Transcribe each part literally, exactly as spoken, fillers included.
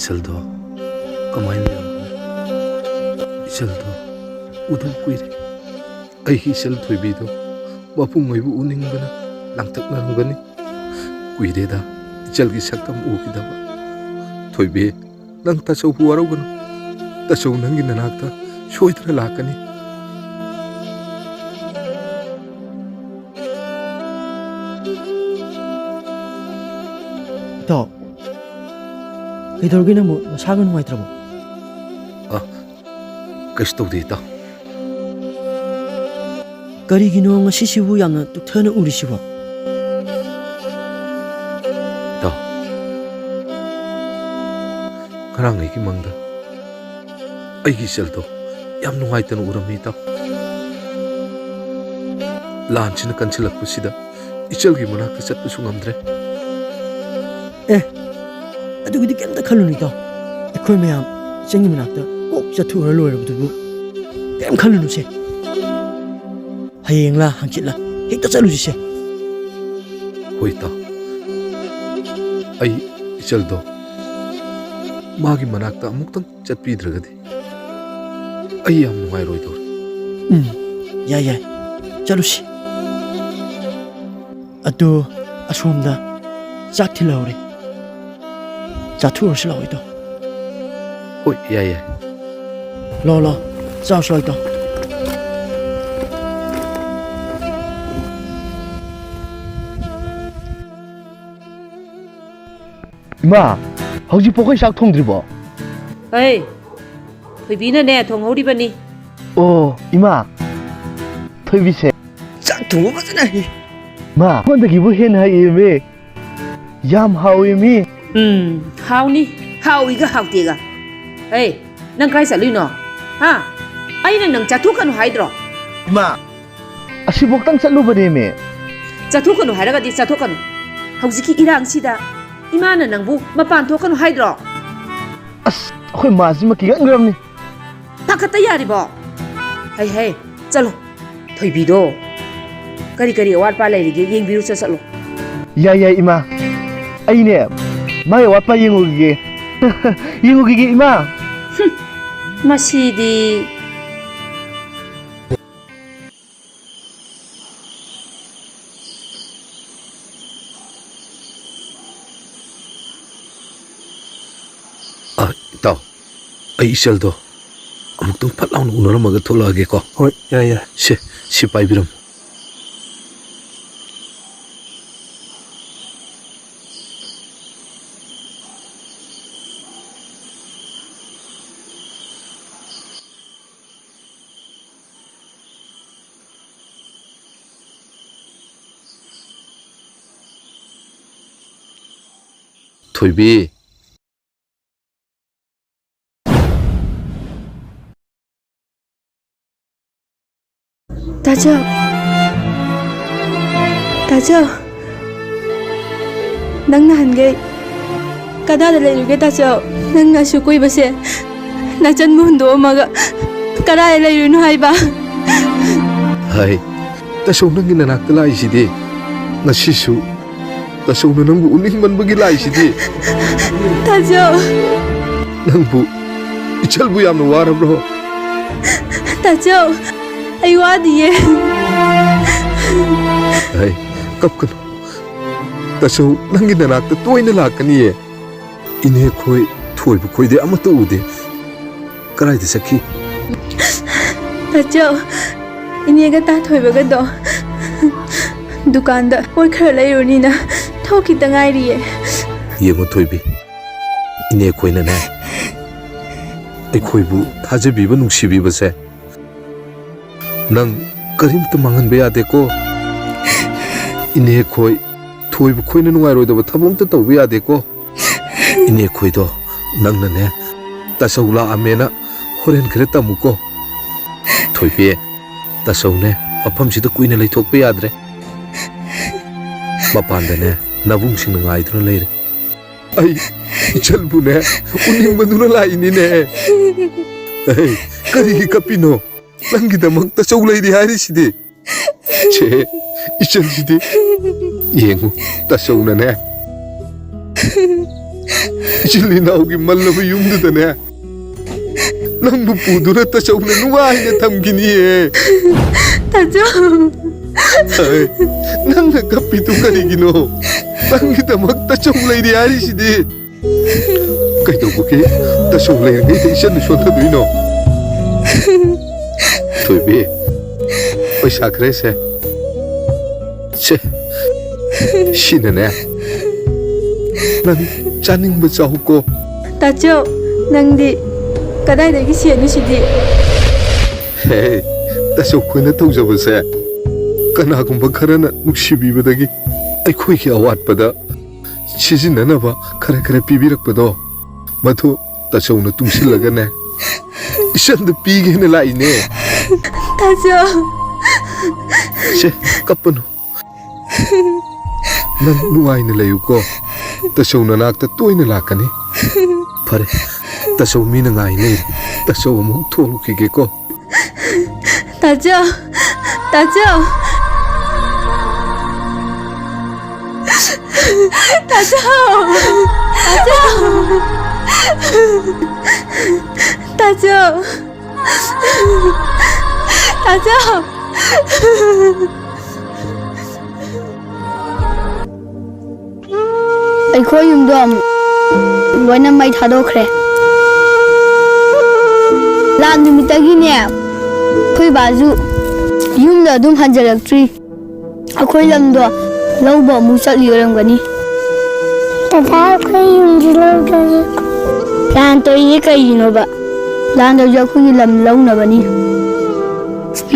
ꯏꯆꯜꯗꯣ ꯀꯃꯥꯏꯅ ꯂꯩꯔꯝꯒꯅꯤ? ꯏꯆꯜꯗꯣ ꯎꯗꯕ ꯀꯨꯏꯔꯦ꯫ ꯑꯩꯒꯤ ꯏꯆꯜ ꯊꯣꯏꯕꯤꯗꯣ ꯃꯄꯨꯡ ꯑꯣꯏꯕ ꯎꯅꯤꯡꯕꯅ ꯂꯥꯡꯇꯛꯅꯔꯝꯒꯅꯤ꯫ ꯀꯨꯏꯔꯦꯗ ꯏꯆꯜꯒꯤ ꯁꯛꯇꯝ ꯎꯈꯤꯗꯕ꯫ ꯊꯣꯏꯕꯤ, ꯅꯪ ꯇꯥꯆꯧꯕꯨ ꯋꯥꯔꯧꯒꯅꯨ꯫ ꯇꯥꯆꯧ ꯅꯪꯒꯤ ꯅꯅꯥꯛꯇ ꯁꯣꯏꯗꯅ ꯂꯥꯛꯀꯅꯤ꯫ ꯏꯇꯥꯎ, ꯀꯩꯗꯧꯔꯒꯦ ꯅꯪꯕꯨ? ꯅꯁꯥꯒ ꯅꯨꯡꯉꯥꯏꯇ꯭ꯔꯕꯣ? ꯑ, ꯀꯩꯁꯨ ꯇꯧꯗꯦ, ꯏꯇꯥꯎ꯫ ꯀꯔꯤꯒꯤꯅꯣ ꯉꯁꯤꯁꯤꯕꯨ ꯌꯥꯝꯅ ꯇꯨꯛꯊꯅ ꯎꯔꯤꯁꯤꯕꯣ? ꯏꯇꯥꯎ, ꯉꯔꯥꯡ ꯑꯩꯒꯤ ꯃꯪꯗ ꯑꯩꯒꯤ ꯏꯆꯜꯗꯣ ꯌꯥꯝ ꯅꯨꯡꯉꯥꯏꯇꯅ ꯎꯔꯝꯃꯤ, ꯏꯇꯥꯎ꯫ ꯂꯥꯟꯁꯤꯅ ꯀꯟꯁꯤꯜꯂꯛꯄꯁꯤꯗ ꯏꯆꯜꯒꯤ ꯃꯅꯥꯛꯇ ꯆꯠꯄꯁꯨ ꯉꯝꯗ꯭ꯔꯦ꯫ ꯑꯦ, ꯑꯗꯨꯒꯤꯗꯤ ꯀꯩꯝꯇ ꯈꯜꯂꯨꯅꯨ, ꯏꯇꯥꯎ꯫ ꯑꯩꯈꯣꯏ ꯃꯌꯥꯝ ꯏꯆꯜꯒꯤ ꯃꯅꯥꯛꯇ ꯀꯣꯛ ꯆꯠꯊꯣꯛꯎꯔ ꯂꯣꯏꯔꯕꯗꯨꯕꯨ꯫ ꯀꯩꯝ ꯈꯜꯂꯨꯅꯨꯁꯦ꯫ ꯍꯌꯦꯡꯂ ꯍꯪꯆꯤꯠꯂ ꯍꯦꯛꯇ ꯆꯠꯂꯨꯁꯤꯁꯦ꯫ ꯍꯣꯏ, ꯏꯇꯥꯎ꯫ ꯑꯩ ꯏꯆꯜꯗꯣ ꯃꯥꯒꯤ ꯃꯅꯥꯛꯇ ꯑꯃꯨꯛꯇꯪ ꯆꯠꯄꯤꯗ꯭ꯔꯒꯗꯤ ꯑꯩ ꯌꯥꯝ ꯅꯨꯡꯉꯥꯏꯔꯣꯏꯗꯧꯔꯤ꯫ ꯎꯝ, ꯌꯥꯏ, ꯌꯥꯏ꯫ ꯆꯠꯂꯨꯁꯤ꯫ ꯑꯗꯨ ꯑꯁꯣꯝꯗ ꯆꯥꯛ ꯊꯤꯜꯍꯧꯔꯦ꯫ ꯆꯥꯊꯣꯛꯎꯔꯁꯤ ꯂꯥꯛꯑꯣ, ꯏꯇꯥꯎ꯫ ꯍꯣꯏ, ꯌꯥꯏ, ꯌꯥꯏ꯫ ꯂꯥꯛꯑꯣ, ꯂꯥꯛꯑꯣ꯫ ꯆꯥꯎꯁꯤ ꯂꯥꯛꯑꯣ, ꯏꯇꯥꯎ꯫ ꯏꯃꯥ, ꯍꯧꯖꯤꯛꯐꯥꯎ ꯑꯩꯈꯣꯏ ꯆꯥꯛ ꯊꯣꯡꯗ꯭ꯔꯤꯕꯣ? ꯑꯩ, ꯊꯣꯏꯕꯤꯅꯅꯦ ꯊꯣꯡꯍꯧꯔꯤꯕꯅꯤ꯫ ꯑꯣ, ꯏꯃꯥ, ꯊꯣꯏꯕꯤꯁꯦ ꯆꯥꯛ ꯊꯣꯡꯕ ꯐꯖꯅ ꯍꯩ꯫ ꯏꯃꯥ, ꯑꯩꯉꯣꯟꯗꯒꯤꯕꯨ ꯍꯦꯟꯅ ꯍꯩꯌꯦꯃꯤ꯫ ꯌꯥꯝ ꯍꯥꯎꯋꯦꯃꯤ꯫ ꯎꯝ, ꯍꯥꯎꯅꯤ꯫ ꯍꯥꯎꯏꯒ ꯍꯥꯎꯇꯦꯒ꯫ ꯑꯩ, ꯅꯪ ꯀꯥꯏ ꯆꯠꯂꯨꯏꯅꯣ? ꯍꯥ? ꯑꯩꯅ ꯅꯪ ꯆꯠꯊꯣꯛꯀꯅꯨ ꯍꯥꯏꯗ꯭ꯔꯣ? ꯏꯃꯥ, ꯑꯁꯤꯐꯥꯎꯇꯪ ꯆꯠꯂꯨꯕꯅꯦꯃꯤ꯫ ꯆꯠꯊꯣꯛꯀꯅꯨ ꯍꯥꯏꯔꯒꯗꯤ ꯆꯠꯊꯣꯛꯀꯅꯨ꯫ ꯍꯧꯖꯤꯛꯀꯤ ꯏꯔꯥꯡꯁꯤꯗ ꯏꯃꯥꯅ ꯅꯪꯕꯨ ꯃꯄꯥꯟ ꯊꯣꯛꯀꯅꯨ ꯍꯥꯏꯗ꯭ꯔꯣ? ꯑꯁ, ꯑꯩꯈꯣꯏ ꯃꯥꯁꯤꯃ ꯀꯤꯒꯟꯈ꯭ꯔꯕꯅꯤ꯫ ꯄꯥꯈꯠꯇ ꯌꯥꯔꯤꯕꯣ? ꯍꯩ ꯍꯩ, ꯆꯠꯂꯣ꯫ ꯊꯣꯏꯕꯤꯗꯣ ꯀꯔꯤ ꯀꯔꯤ ꯑꯋꯥꯠ ꯑꯄꯥ ꯂꯩꯔꯤꯒꯦ ꯌꯦꯡꯕꯤꯔꯨ ꯆꯠ-, ꯆꯠꯂꯣ꯫ ꯌꯥꯏ, ꯌꯥꯏ, ꯏꯃꯥ꯫ ꯑꯩꯅꯦ, ꯃꯥꯒꯤ ꯑꯋꯥꯠ ꯑꯄꯥ ꯌꯦꯡꯉꯨꯈꯤꯒꯦ꯫ ꯌꯦꯡꯉꯨꯈꯤꯒꯦ, ꯏꯃꯥ꯫ ꯍꯨꯝ, ꯃꯁꯤꯗꯤ꯫ ꯑ, ꯏꯇꯥꯎ, ꯑꯩ ꯏꯆꯜꯗꯣ ꯑꯃꯨꯛꯇꯪ ꯐꯠ ꯂꯥꯎꯅ ꯎꯅꯔꯝꯃꯒ ꯊꯣꯛꯂꯛꯑꯒꯦꯀꯣ꯫ ꯍꯣꯏ, ꯌꯥꯏ, ꯌꯥꯏ꯫ ꯁꯦ, ꯁꯤ ꯄꯥꯏꯕꯤꯔꯝꯃꯨ꯫ ꯊꯣꯏꯕꯤ꯫ ꯇꯥꯆꯧ꯫ ꯇꯥꯆꯧ꯫ ꯅꯪ ꯅꯍꯥꯟꯈꯩ ꯀꯗꯥꯏꯗ ꯂꯩꯔꯨꯒꯦ, ꯇꯥꯆꯧ? ꯅꯪꯅ ꯑꯁꯨꯛ ꯀꯨꯏꯕꯁꯦ ꯅꯆꯟꯕꯨ ꯍꯨꯟꯗꯣꯛꯑꯝꯃꯒ ꯀꯗꯥꯏꯗ ꯂꯩꯔꯨꯏꯅꯣ ꯍꯥꯏꯕ? ꯍꯥꯏ, ꯇꯥꯆꯧ, ꯅꯪꯒꯤ ꯅꯅꯥꯛꯇ ꯂꯥꯛꯏꯁꯤꯗꯤ꯫ ꯉꯁꯤꯁꯨ ꯇꯥꯆꯧꯅ ꯅꯪꯕꯨ ꯎꯅꯤꯡꯃꯟꯕꯒꯤ ꯂꯥꯛꯏꯁꯤꯗꯤ꯫ ꯇꯥꯆꯧ꯫ ꯅꯪꯕꯨ, ꯏꯆꯜꯕꯨ ꯌꯥꯝꯅ ꯋꯥꯔꯕ꯭ꯔꯣ? ꯇꯥꯆꯧ, ꯑꯩ ꯋꯥꯗꯤꯌꯦ꯫ ꯍꯩ, ꯀꯞꯀꯅꯨ꯫ ꯇꯥꯆꯧ ꯅꯪꯒꯤ ꯅꯅꯥꯛꯇ ꯇꯣꯏꯅ ꯂꯥꯛꯀꯅꯤꯌꯦ꯫ ꯏꯅꯦ ꯈꯣꯏ, ꯊꯣꯏꯕ ꯈꯣꯏꯗꯤ ꯑꯃꯠꯇ ꯎꯗꯦ꯫ ꯀꯗꯥꯏꯗ ꯆꯠꯈꯤ? ꯇꯥꯆꯧ, ꯏꯅꯦꯒ ꯇꯥ ꯊꯣꯏꯕꯒꯗꯣ ꯗꯨꯀꯥꯟꯗ ꯄꯣꯠ ꯈꯔ ꯂꯩꯔꯨꯅꯤꯅ ꯊꯣꯛꯈꯤꯇ ꯉꯥꯏꯔꯤꯌꯦ꯫ ꯌꯦꯡꯉꯨ ꯊꯣꯏꯕꯤ, ꯏꯅꯦ ꯈꯣꯏꯅꯅꯦ ꯑꯩꯈꯣꯏꯕꯨ ꯊꯥꯖꯕꯤꯕ, ꯅꯨꯡꯁꯤꯕꯤꯕꯁꯦ ꯅꯪ ꯀꯔꯤꯝꯇ ꯃꯥꯡꯍꯟꯕ ꯌꯥꯗꯦꯀꯣ꯫ ꯏꯅꯦ ꯈꯣꯏ, ꯊꯣꯏꯕ ꯈꯣꯏꯅ ꯅꯨꯡꯉꯥꯏꯔꯣꯏꯗꯕ ꯊꯕꯛ ꯑꯝꯇ ꯇꯧꯕ ꯌꯥꯗꯦꯀꯣ꯫ ꯏꯅꯦ ꯈꯣꯏꯗꯣ ꯅꯪꯅꯅꯦ ꯇꯥꯆꯧ ꯂꯥꯛꯑꯝꯃꯦꯅ ꯍꯣꯔꯦꯟ ꯈꯔ ꯇꯝꯃꯨꯀꯣ꯫ ꯊꯣꯏꯕꯤ, ꯇꯥꯆꯧꯅꯦ ꯃꯐꯝꯁꯤꯗ ꯀꯨꯏꯅ ꯂꯩꯊꯣꯛꯄ ꯌꯥꯗ꯭ꯔꯦ꯫ ꯃꯄꯥꯟꯗꯅꯦ ꯅꯕꯨꯡꯁꯤꯡꯅ ꯉꯥꯏꯗꯨꯅ ꯂꯩꯔꯦ꯫ ꯑꯩ ꯏꯆꯜꯕꯨꯅꯦ ꯎꯅꯤꯡꯕꯗꯨꯅ ꯂꯥꯛꯏꯅꯤꯅꯦ꯫ ꯑꯩ ꯀꯔꯤꯒꯤ ꯀꯞꯄꯤꯅꯣ? ꯅꯪꯒꯤꯗꯃꯛ ꯇꯥꯆꯧ ꯂꯩꯔꯤ ꯍꯥꯏꯔꯤꯁꯤꯗꯤ꯫ ꯁꯦ, ꯏꯆꯜꯁꯤꯗꯤ꯫ ꯌꯦꯡꯉꯨ, ꯇꯥꯆꯧꯅꯅꯦ ꯏꯆꯤꯜ ꯏꯅꯥꯎꯒꯤ ꯃꯜꯂꯕ ꯌꯨꯝꯗꯨꯗꯅꯦ, ꯅꯪꯕꯨ ꯄꯨꯗꯨꯅ ꯇꯥꯆꯧꯅ ꯅꯨꯡꯉꯥꯏꯅ ꯊꯝꯈꯤꯅꯤꯌꯦ꯫ ꯇꯥꯆꯧ꯫ ꯑꯦ, ꯅꯪꯅ ꯀꯞꯄꯤꯗꯨ ꯀꯔꯤꯒꯤꯅꯣ? ꯅꯪꯒꯤꯗꯃꯛ ꯇꯥꯆꯧ ꯂꯩꯔꯤ ꯍꯥꯏꯔꯤꯁꯤꯗꯤ꯫ ꯀꯩꯗꯧꯕꯒꯤ ꯇꯥꯆꯧ ꯂꯩꯔꯤꯉꯩꯗ ꯏꯆꯟꯗꯨ ꯁꯣꯟꯊꯗꯣꯏꯅꯣ? ꯊꯣꯏꯕꯤ, ꯄꯩꯁꯥ ꯈꯔꯁꯦ꯫ ꯁꯦ, ꯁꯤꯅꯅꯦ, ꯅꯪ ꯆꯥꯅꯤꯡꯕ ꯆꯥꯎꯀꯣ꯫ ꯇꯥꯆꯧ, ꯅꯪꯗꯤ ꯀꯗꯥꯏꯗꯒꯤ ꯁꯦꯟꯅꯣ ꯁꯤꯗꯤ? ꯍꯦ, ꯇꯥꯆꯧ ꯈꯣꯏꯅ ꯇꯧꯖꯕꯁꯦ ꯀꯅꯥꯒꯨꯝꯕ ꯈꯔꯅ ꯅꯨꯡꯁꯤꯕꯤꯕꯗꯒꯤ ꯑꯩꯈꯣꯏꯒꯤ ꯑꯋꯥꯠꯄꯗ ꯁꯤꯖꯤꯟꯅꯅꯕ ꯈꯔ ꯈꯔ ꯄꯤꯕꯤꯔꯛꯄꯗꯣ, ꯃꯗꯨ ꯇꯥꯆꯧꯅ ꯇꯨꯡꯁꯤꯜꯂꯒꯅꯦ, ꯏꯆꯟꯗ ꯄꯤꯒꯦꯅ ꯂꯥꯛꯏꯅꯦ꯫ ꯇꯥꯆꯧ꯫ ꯁꯦ, ꯀꯞꯄꯅꯨ꯫ ꯅꯪ ꯅꯨꯡꯉꯥꯏꯅ ꯂꯩꯌꯨꯀꯣ꯫ ꯇꯥꯆꯧ ꯅꯅꯥꯛꯇ ꯇꯣꯏꯅ ꯂꯥꯛꯀꯅꯤ꯫ ꯐꯔꯦ, ꯇꯥꯆꯧ ꯃꯤꯅ ꯉꯥꯏ ꯂꯩꯔꯦ꯫ ꯇꯥꯆꯧ ꯑꯃꯨꯛ ꯊꯣꯛꯂꯨꯈꯤꯒꯦꯀꯣ꯫ ꯇꯥꯆꯧ꯫ ꯇꯥꯆꯧ꯫ ꯇꯥꯆꯧ꯫ ꯇꯥꯆꯧ꯫ ꯇꯥꯆꯧ꯫ ꯇꯥꯆꯧ꯫ ꯑꯩꯈꯣꯏ ꯌꯨꯝꯗꯣ ꯑꯃꯨꯛ ꯂꯣꯏꯅ ꯃꯩ ꯊꯥꯗꯣꯛꯈ꯭ꯔꯦ꯫ ꯂꯥꯟ ꯅꯨꯃꯤꯠꯇꯒꯤꯅꯦ, ꯑꯩꯈꯣꯏ ꯕꯥꯁꯨ ꯌꯨꯝꯗ ꯑꯗꯨꯝ ꯍꯟꯖꯤꯜꯂꯛꯇ꯭ꯔꯤ꯫ ꯑꯩꯈꯣꯏ ꯂꯝꯗꯣ ꯂꯧꯕ ꯑꯃꯨꯛ ꯆꯠꯂꯤ ꯑꯣꯏꯔꯝꯒꯅꯤ꯫ ꯗꯗꯥ, ꯑꯩꯈꯣꯏ ꯌꯨꯝꯁꯤ ꯂꯧꯗꯣꯏꯅꯤ꯫ ꯂꯥꯟ ꯇꯧꯔꯤꯁꯦ ꯀꯩꯒꯤꯅꯣꯕ? ꯂꯥꯟ ꯇꯧꯔꯤꯁꯦ ꯑꯩꯈꯣꯏꯒꯤ ꯂꯝ ꯂꯧꯅꯕꯅꯤ꯫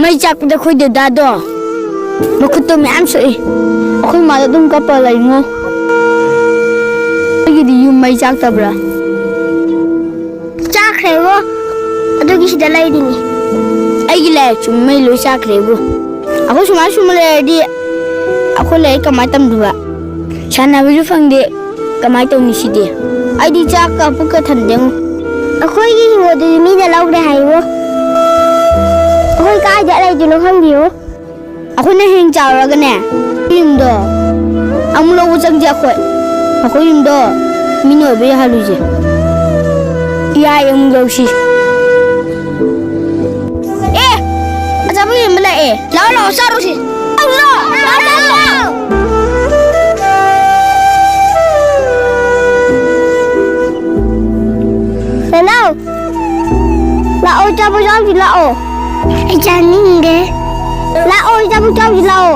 ꯃꯩ ꯆꯥꯛꯄꯗ ꯑꯩꯈꯣꯏ ꯗꯗꯥꯗꯣ ꯃꯈꯨꯠꯇꯣ ꯃꯌꯥꯝ ꯁꯣꯛꯏ꯫ ꯑꯩꯈꯣꯏ ꯃꯥꯗꯣ ꯑꯗꯨꯝ ꯀꯞꯄ ꯂꯩꯉꯣ꯫ ꯑꯩꯒꯤꯗꯤ ꯌꯨꯝ ꯃꯩ ꯆꯥꯛꯇꯕ꯭ꯔꯥ? ꯆꯥꯈ꯭ꯔꯦꯕꯣ꯫ ꯑꯗꯨꯒꯤ ꯁꯤꯗ ꯂꯩꯔꯤꯅꯤ꯫ ꯑꯩꯒꯤ ꯂꯥꯏꯔꯤꯛꯁꯨ ꯃꯩ ꯂꯣꯏ ꯆꯥꯈ꯭ꯔꯦꯕꯣ꯫ ꯑꯩꯈꯣꯏ ꯁꯨꯃꯥꯏ ꯁꯨꯝ ꯂꯩꯔꯗꯤ ꯑꯩꯈꯣꯏ ꯂꯥꯏꯔꯤꯛ ꯀꯃꯥꯏ ꯇꯝꯗꯣꯏꯕ? ꯁꯥꯟꯅꯕꯁꯨ ꯐꯪꯗꯦ, ꯀꯃꯥꯏ ꯇꯧꯅꯤ ꯁꯤꯗꯤ? ꯑꯩꯗꯤ ꯆꯥꯛꯀ ꯄꯨꯛꯀ ꯊꯟꯗꯦꯉꯣ꯫ ꯑꯩꯈꯣꯏꯒꯤ ꯍꯤꯡꯒꯣꯜꯗꯨꯁꯨ ꯃꯤꯅ ꯂꯧꯈ꯭ꯔꯦ ꯍꯥꯏꯕꯣ꯫ ꯑꯩꯈꯣꯏ ꯀꯥꯏꯗ ꯂꯩꯗꯣꯏꯅꯣ ꯈꯪꯗꯦꯕꯣ꯫ ꯑꯩꯈꯣꯏꯅ ꯍꯌꯦꯡ ꯆꯥꯎꯔꯒꯅꯦ, ꯑꯩꯈꯣꯏ ꯌꯨꯝꯗꯣ ꯑꯃꯨꯛ ꯂꯧꯕ ꯆꯪꯁꯦ ꯑꯩꯈꯣꯏ꯫ ꯑꯩꯈꯣꯏ ꯌꯨꯝꯗꯣ ꯃꯤꯅ ꯑꯣꯏꯕ ꯌꯥꯍꯜꯂꯨꯁꯦ꯫ ꯌꯥꯏ, ꯑꯃꯨꯛ ꯂꯧꯁꯤ꯫ ꯑꯦ, ꯑꯆꯥꯄꯣꯠ ꯌꯦꯟꯕ ꯂꯥꯛꯑꯦ꯫ ꯂꯥꯛꯑꯣ, ꯂꯥꯛꯑꯣ, ꯆꯥꯔꯨꯁꯤ꯫ ꯆꯥꯔꯨꯁꯤ, ꯂꯥꯛꯑꯣ, ꯂꯥꯛꯑꯣ, ꯂꯥꯛꯑꯣ꯫ ꯅꯅꯥꯎ, ꯂꯥꯛꯑꯣ, ꯑꯆꯥꯄꯣꯠ ꯆꯥꯎꯁꯤ ꯂꯥꯛꯑꯣ꯫ ꯑꯩ ꯆꯥꯅꯤꯡꯗꯦ꯫ ꯂꯥꯛꯑꯣ, ꯑꯆꯥꯄꯣꯠ ꯆꯥꯎꯁꯤ ꯂꯥꯛꯑꯣ꯫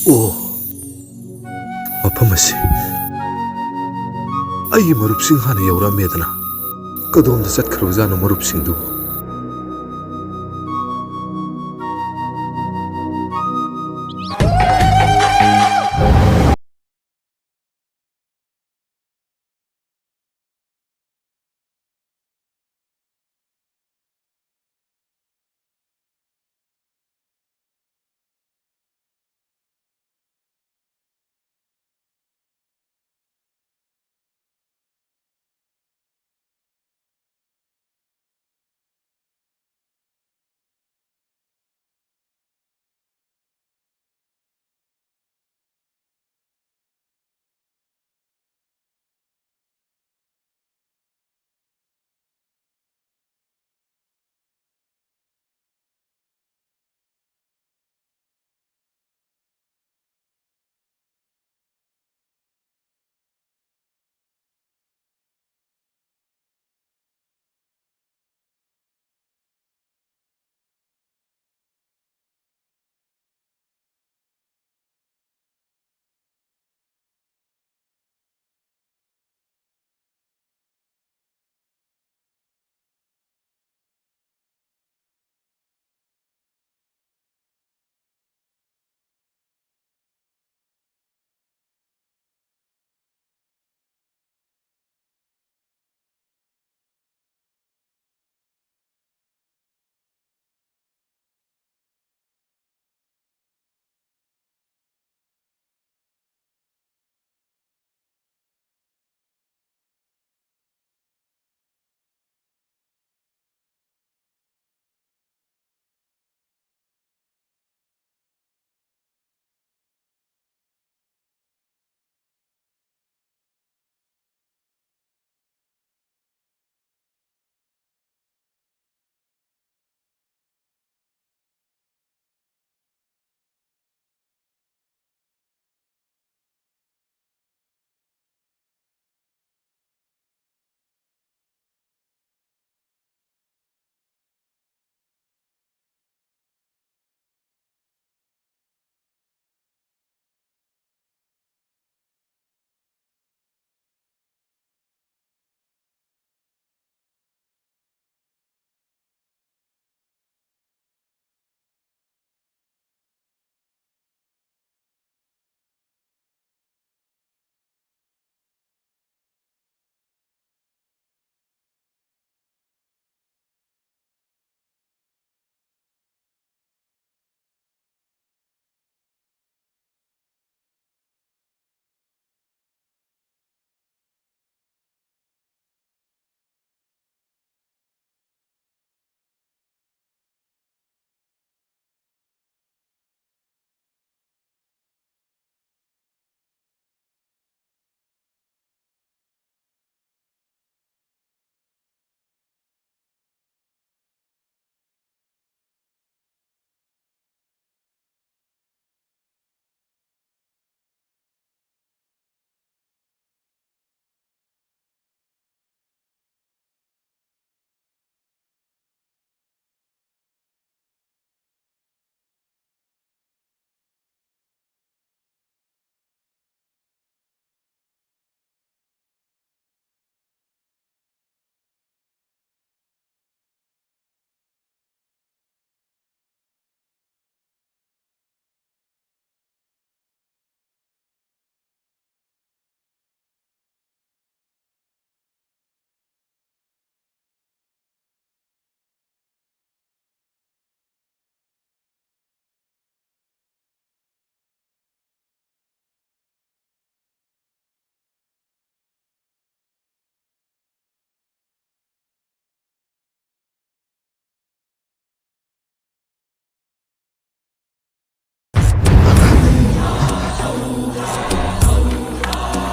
ꯑꯣ, ꯃꯐꯝ ꯑꯁꯤ ꯑꯩꯒꯤ ꯃꯔꯨꯞꯁꯤꯡ ꯍꯥꯟꯅ ꯌꯧꯔꯛꯑꯝꯃꯦꯗꯅ꯫ ꯀꯗꯣꯝꯗ ꯆꯠꯈ꯭ꯔꯕꯖꯥꯠꯅꯣ ꯃꯔꯨꯞꯁꯤꯡꯗꯨꯕꯨ?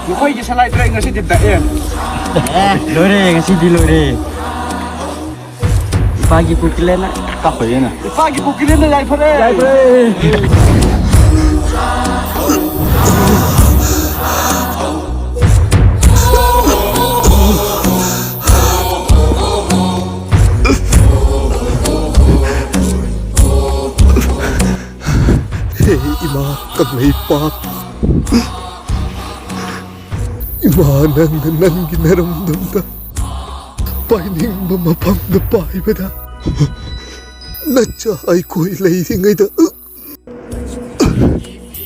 ꯅꯈꯣꯏꯒꯤ ꯁꯂꯥꯏ ꯇ꯭ꯔꯦꯛ ꯉꯁꯤꯗꯤ ꯗꯛꯑꯦ꯫ ꯑꯦ, ꯂꯣꯏꯔꯦ, ꯉꯁꯤꯗꯤ ꯂꯣꯏꯔꯦ꯫ ꯏꯄꯥꯒꯤ ꯄꯨꯛꯀꯤꯂꯦꯟꯅ ꯀꯥꯞꯈꯣꯏꯗꯅ꯫ ꯏꯄꯥꯒꯤ ꯄꯨꯛꯀꯤꯂꯦꯟꯅ ꯌꯥꯏꯐꯔꯦ꯫ ꯌꯥꯏꯐꯔꯦ꯫ ꯍꯦ ꯏꯃꯥ ꯀꯪꯂꯩꯄꯥꯛ, ꯏꯃꯥ, ꯅꯪꯅ ꯅꯪꯒꯤ ꯅꯔꯝꯗꯝꯗ ꯄꯥꯏꯅꯤꯡꯕ ꯃꯐꯝꯗ ꯄꯥꯏꯕꯗ ꯅꯆꯥ ꯑꯩꯈꯣꯏ ꯂꯩꯔꯤꯉꯩꯗ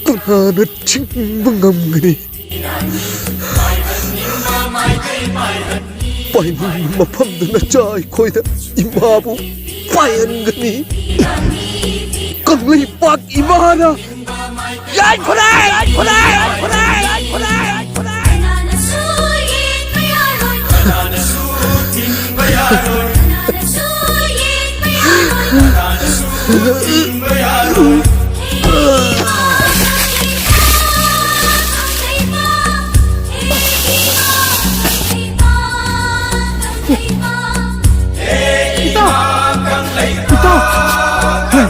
ꯀꯅꯥꯅ ꯊꯤꯡꯕ ꯉꯝꯒꯅꯤ? ꯄꯥꯏꯅꯤꯡꯕ ꯃꯐꯝꯗ ꯅꯆꯥ ꯑꯩꯈꯣꯏꯗ ꯏꯃꯥꯕꯨ ꯄꯥꯏꯍꯟꯒꯅꯤ꯫ ꯀꯪꯂꯩꯄꯥꯛ ꯏꯃꯥꯅ ꯌꯥꯏꯐꯔꯦ! ꯌꯥꯏꯐꯔꯦ! ꯌꯥꯏꯐꯔꯦ! ꯌꯥꯏꯐꯔꯦ! ꯌꯥꯏꯐꯔꯦ! ꯀꯅꯥꯅꯁꯨ ꯌꯦꯡꯕ ꯌꯥꯔꯣꯏ꯫ ꯀꯅꯥꯅꯁꯨ ꯊꯤꯡꯕ ꯌꯥꯔꯣꯏ꯫ ꯀꯅꯥꯅꯁꯨ ꯌꯦꯡꯕ ꯌꯥꯔꯣꯏ꯫ ꯀꯅꯥꯅꯁꯨ ꯊꯤꯡꯕ ꯌꯥꯔꯣꯏ꯫ ꯏꯇꯥꯎ! ꯏꯇꯥꯎ! ꯍꯦ,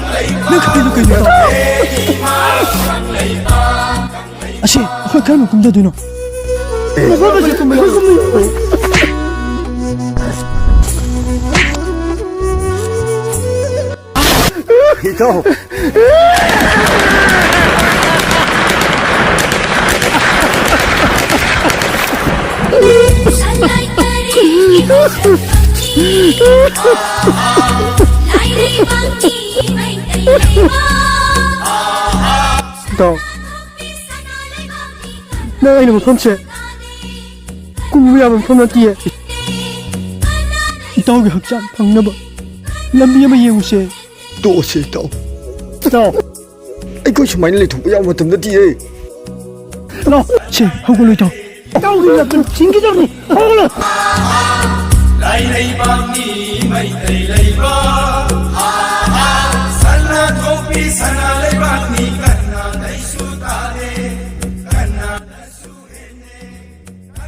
ꯅꯪ ꯈꯠꯂꯤꯗꯣ ꯀꯩꯅꯣ, ꯏꯇꯥꯎ? ꯑꯁꯤ ꯑꯩꯈꯣꯏ ꯀꯔꯝꯅ ꯀꯨꯝꯊꯗꯣꯏꯅꯣ? ꯃꯐꯝ ꯑꯁꯤ ꯀꯨꯝꯕ ꯌꯥꯔꯣꯏ꯫ ꯏꯇꯥꯎ꯫ ꯏꯇꯥꯎ, ꯅꯪ ꯑꯩꯅ ꯃꯐꯝꯁꯦ ꯀꯨꯝꯕ ꯌꯥꯕ ꯃꯐꯝ ꯅꯠꯇꯤꯌꯦ꯫ ꯏꯇꯥꯎꯒꯤ ꯍꯛꯆꯥꯡ ꯐꯪꯅꯕ ꯂꯝꯕꯤ ꯑꯃ ꯌꯦꯡꯉꯨꯁꯦ꯫ ꯇꯣꯛꯑꯁꯦ, ꯏꯇꯥꯎ꯫ ꯏꯇꯥꯎ꯫ ꯑꯩꯈꯣꯏ ꯁꯨꯃꯥꯏꯅ ꯂꯩꯊꯣꯛꯄ ꯌꯥꯕ ꯃꯇꯝ ꯅꯠꯇꯤꯌꯦ꯫ ꯂꯥꯎ, ꯁꯦ, ꯍꯧꯒꯠꯂꯣ, ꯏꯇꯥꯎ꯫ ꯏꯇꯥꯎꯒꯤ ꯂꯝꯗꯨ ꯁꯤꯡꯒꯗꯕꯅꯤ꯫ ꯍꯧꯒꯠꯂꯣ꯫